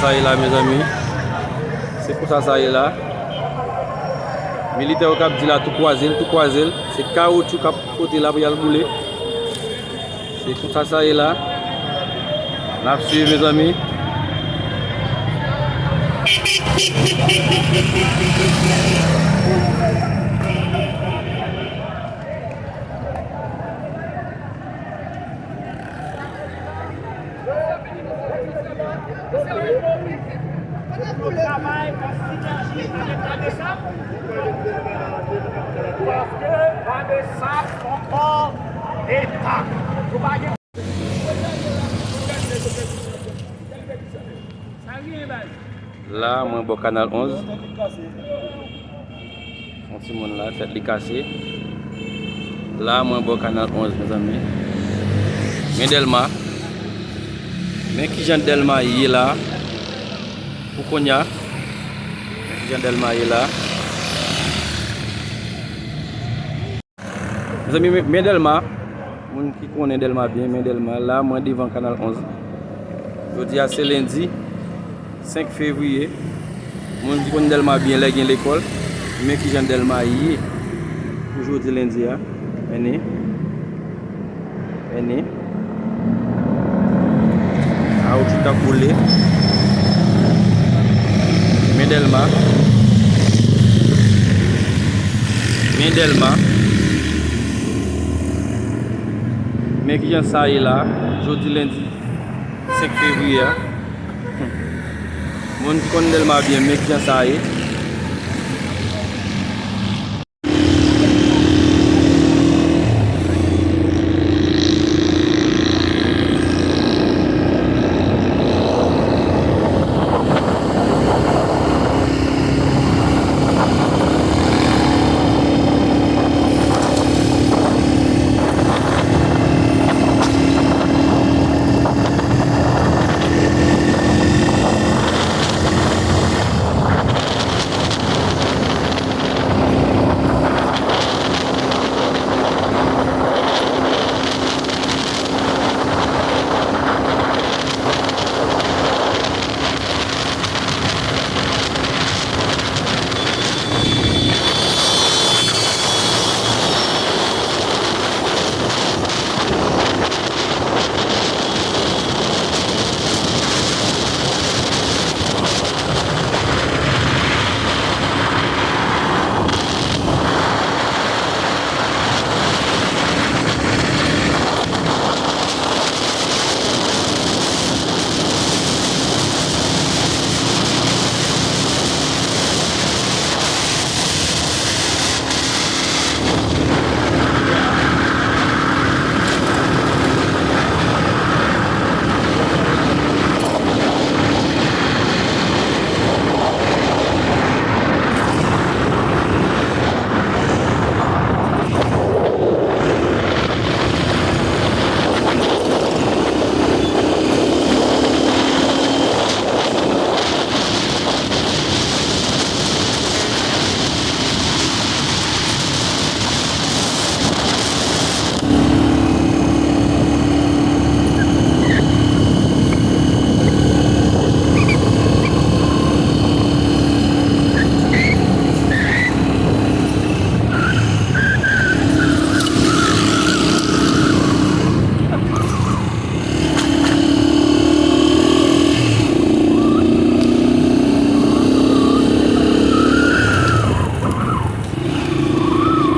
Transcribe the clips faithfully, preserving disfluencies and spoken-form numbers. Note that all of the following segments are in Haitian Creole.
Sa ye la, mezanmi. Se konsa sa ye la. Militè yo k ap di la, tou kwaze l, tou kwaze l. Se kawotchou k ap fwote la pou y al boule. Se konsa sa ye la. N ap swiv, mezanmi. Travay an sinèji avèk Vanessa. Paske Vanessa se yon eta. Nou pa gen La, mwen bò Kanal onz. Yon timoun la, tèt li kase. La, mwen bò Kanal onz, mezanmi. Men Dèlma. Men kijan Dèlma ye la. Pou kounye a. Men kijan Dèlma ye la. Mezanmi, men, men Dèlma. Moun ki konnen Dèlma byen, men Dèlma. La, mwen devan Kanal onz. Jodi a, se lendi senk fevriye. Moun ki konn Dèlma byen, lè gen lekòl, men kijan Dèlma ye pou jodi lendi a. Men ni. Men ni. Kawotchou k ap boule. Men Dèlma. Men Dèlma. Men kijan sa ye la, jodi lendi senk fevriye a. Moun ki konn Dèlma byen, men kijan sa ye.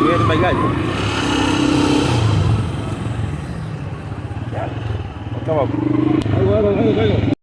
Yes, my guy. Come on.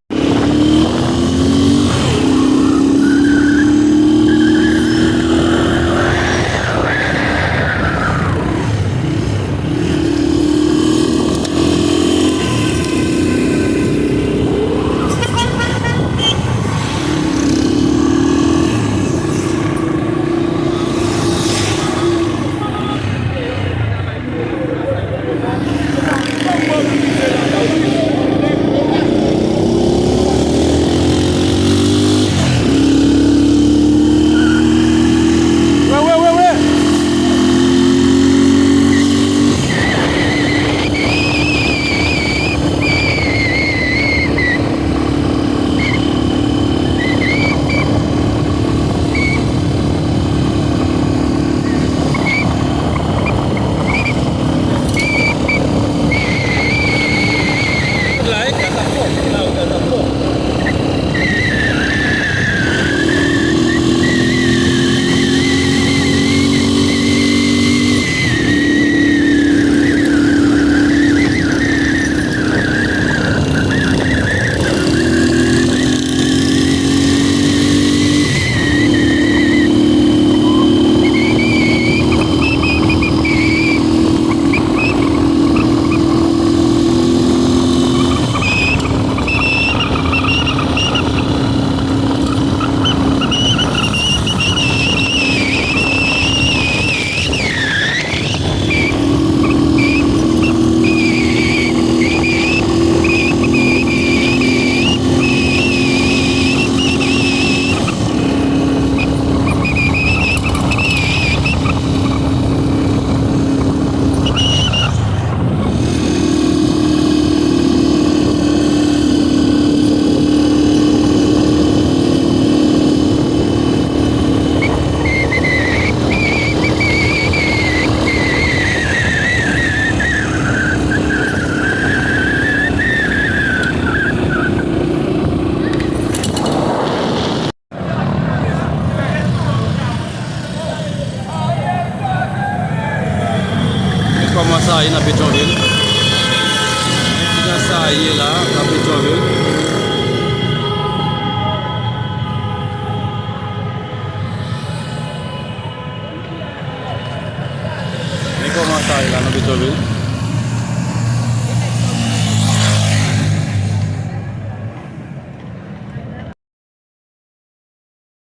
Pale la nan Petyonvil.